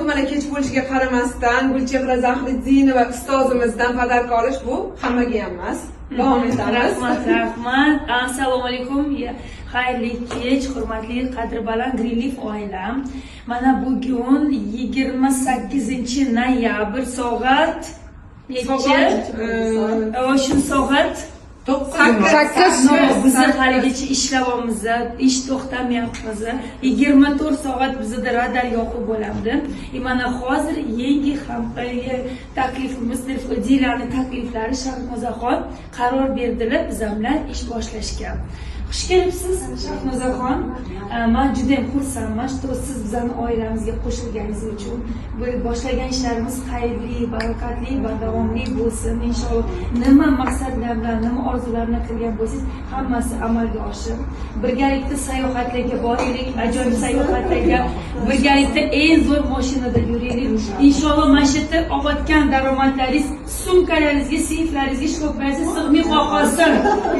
Mana kech bo'lishiga qaramasdan, Gulchehra Zahriddinova ustozimizdan подарка olish bu hammaga ham emas. Davom etamiz. Rahmat, rahmat. Assalomu alaykum. Xayrli kech, hurmatli, qadri baland Greenleaf oilam. Mana bugun 28 noyabr, soat nechi? Soat Shu soat 8. Но, bizni haligacha ishlayapmiz, ish to'xtamayapmiz. 24 soat bizada radar yoqib bo'ladi. И mana hozir yangi ham taklifimiz, dilerni takliflari, Shahnozaxon qaror berdilar bizlar bilan ish boshlashga. Xush kelibsiz, Shahnozaxon. Man juda ham xursandman, что siz bizani oilamizga qo'shilganingiz uchun. Bu boshlagan ishlarimiz xayrli, barakatli va davomli bo'lsin inshaalloh. Nima maqsadlar bilan, nima orzular bilan kirgan bo'lsangiz, hammasi amalga oshsin. Birgalikda sayohatlarga boraylik, ajoyib sayohatlarga. Birgalikda eng zo'r mashinada yuraylik. Inshaalloh, mana shu yerda olayotgan daromadlaringiz sumkalaringizga, seyflaringizga, shkaflaringizga sig'may qolsin.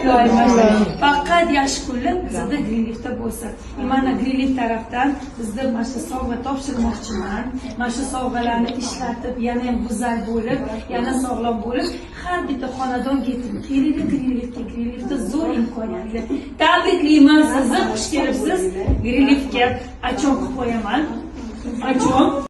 Iloyim, mana shu. Faqat yaxshi kunlar bizada Greenleafda bo'lsin. И mana Greenleaf tarafdan bizda mana shu sovg'a topshirmoqchiman. Mana shu sovg'alarni ishlatib, yana ham go'zal bo'lib, yana sog'lom bo'lib, har bitta xonadonga yetib kelinglar Greenleafga. Greenleafda zo'r imkoniyatlar. Tabriklayman sizni, xush kelibsiz Greenleafga. Achon qilib qo'yaman. Achon.